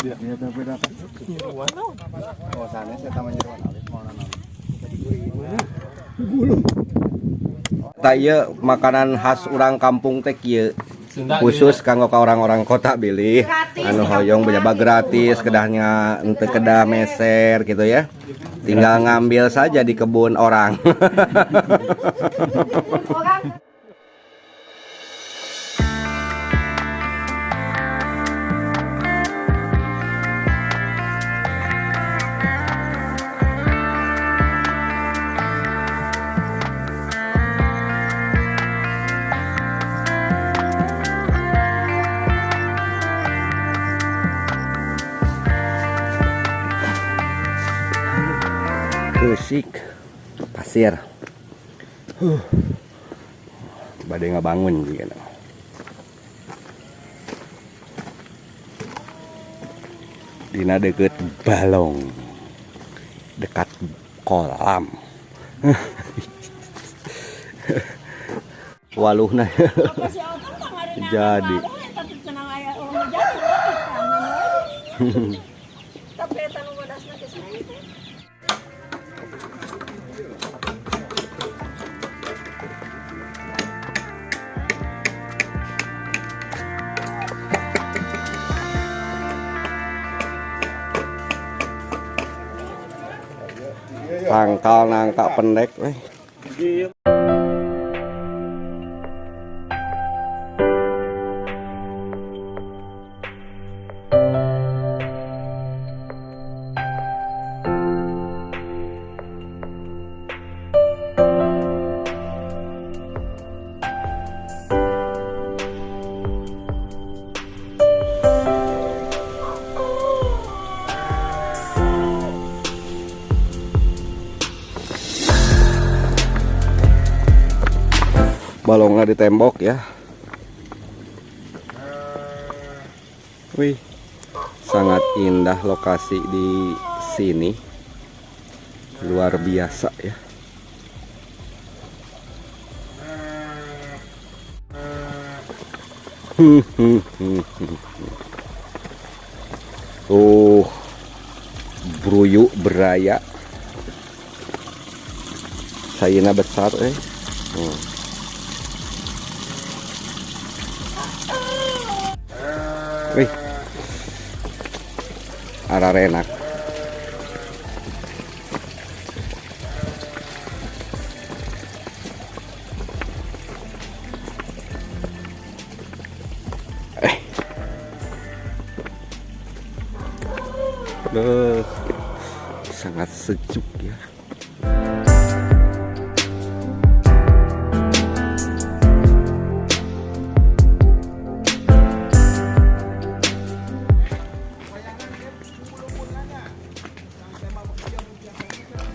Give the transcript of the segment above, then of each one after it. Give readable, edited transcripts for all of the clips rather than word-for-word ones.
Iya, beda apa? Oh, sanes eta mah nyeruan alit mau naon. Tah, ieu makanan khas urang kampung teh kieu. Khusus kanggo ka orang-orang kota bilih anu hoyong bejaba gratis, kedahnya ente kedah meser gitu ya. Tinggal ngambil saja di kebun orang. Keusik pasir. Bade ngabangun gitu. Dina deket balong, dekat kolam. Waluhna jadi. Tapi eta nu bodasna geus naik teh. Tangkal nangka pendek weh. Balongnya di tembok ya. Wih, sangat indah lokasi di sini. Luar biasa ya. Tuh, bruyuk beraya. Saina besar eh. Wih. Ararenak. Eh. Duh, sangat sejuk ya.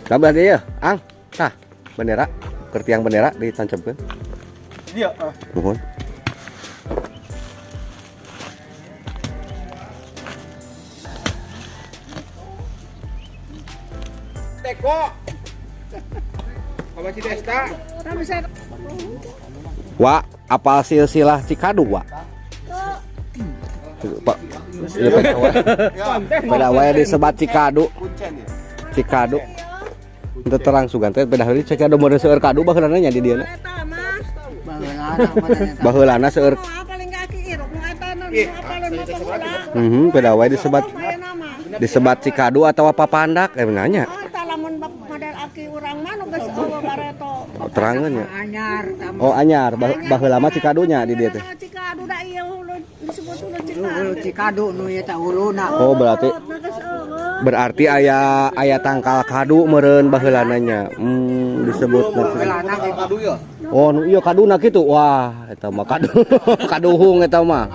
Kabar dia, Ang. Tah, bendera, keur tiang bendera ditancapkeun. Iya. Nuhun. Teko. Apa si Desta? Wa, apal silsilah Cikadu, Wa? Pak, ieu peda wae. Peda wae disebat Cikadu. Kuncen ya. Cikadu. Teu terang sugan teh peda heula Cikadu mun seueur kadu baheulana nya di dieu. Eta mah. Baheulana seueur. Paling kaki iruk nu eta nu apaleun mah pemula. Peda wae disebat Ayeuna mah. disebat Cikadu atau Papandak eh nanya. Oh, eta lamun bab model aki urang mah nu geus eueuh bareto. Oh, terangeun nya. Oh, anyar baheula mah Cikadunya di dieu teh. Cikadu da ieu hulu disebut hulu Cikadu. Hulu Cikadu nu ieu teh huluna. Oh, berarti Nu geus eueuh. berarti aya aya tangkal kadu meureun baheulana nya. Disebut Baheulana Kadu ya. Oh, nu ieu kaduna kitu. Wah, eta mah kadu. Kaduhung eta mah.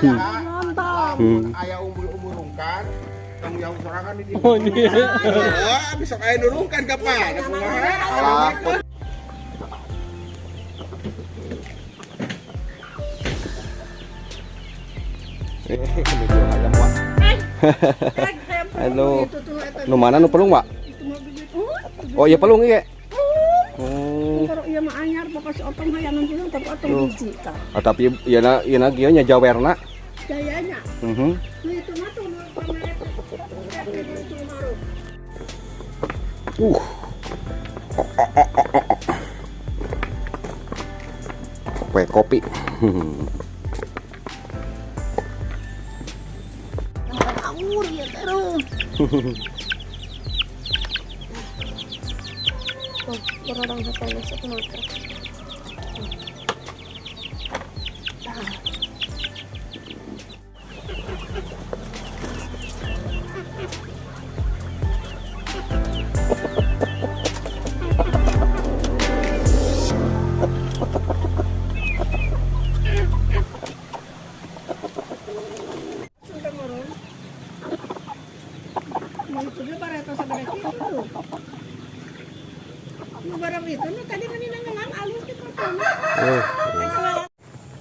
Nonton. Aya umbul-umbul rungkan. Tanggung jawab sorangan di dieu. Oh iya. Wah, besok aya nu rungkan kapan? Kumaha? Eh, menuju ayam, Wak. Aduh. Nu mana nu pelung, Wak? Oh, iya pelung ieu. Oh. Kalau ieu mah anyar pokok si otong hayangan pisan tapi otong hiji tah. Oh, tapi ieu na ieu na kieu nya jawerna. Jayanya. Mhm. Nu itu mah tuh nu pernah Kue kopi.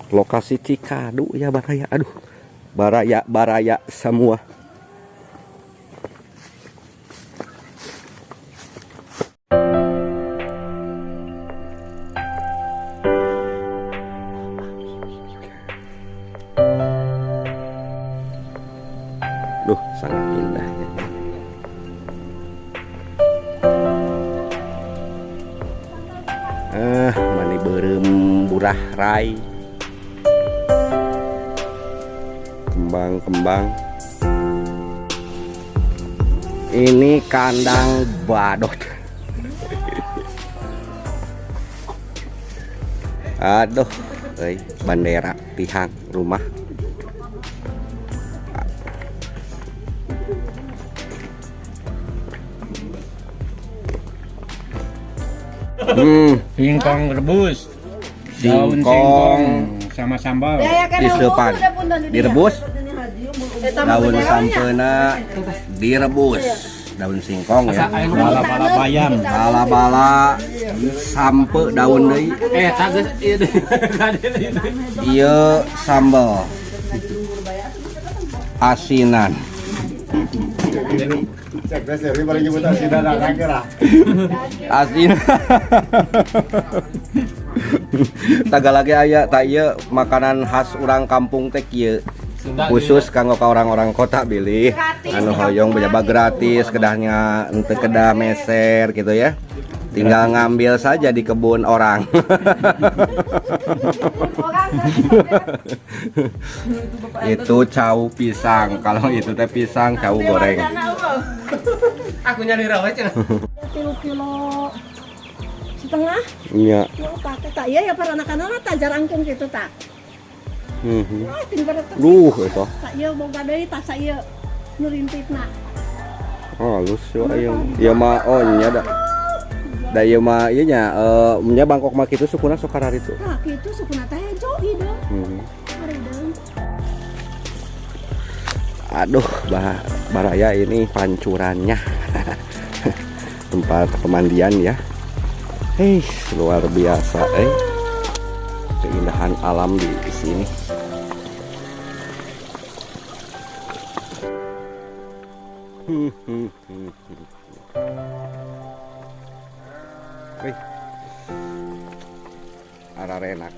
Lokasi Cikadu ya baraya, aduh, baraya baraya semua. Duh, sangat indah ya. Mani beureum burah rai. Kembang-kembang. Ini kandang badut. Aduh, bendera pihak rumah. Singkong rebus, daun singkong sama sambal. Disepan, direbus, daun sampeuna direbus, daun singkong ya, bala-bala bayam, bala-bala sampe daun deui. Ieu sambal asinan. Asinan. Taga lagi aya tak ieu makanan khas urang kampung teh kieu. Khusus kanggo ka orang-orang kota bilih anu hoyong bejaba gratis kedahnya henteu kedah meser gitu ya. Tinggal ngambil saja di kebun orang. Itu cau pisang, kalau itu teh pisang cau goreng. Aku nyari rawa cenah. 3,5 kilo. Iya. Tak iya ya peranakan tak jarangkeun gitu tak. Duh eta. Tak ieu boga deui tak ieu nu rintitna. Halus yo aya. Ieu mah oh nya da. Da ieu mah ieu nya nya Bangkok mah kitu sukuna sok kararitu. Tah kitu sukuna teh hejo hideung. Aduh, baraya ini pancurannya. Tempat pemandian ya. Hei, luar biasa keindahan alam di sini. Wih, ararenak.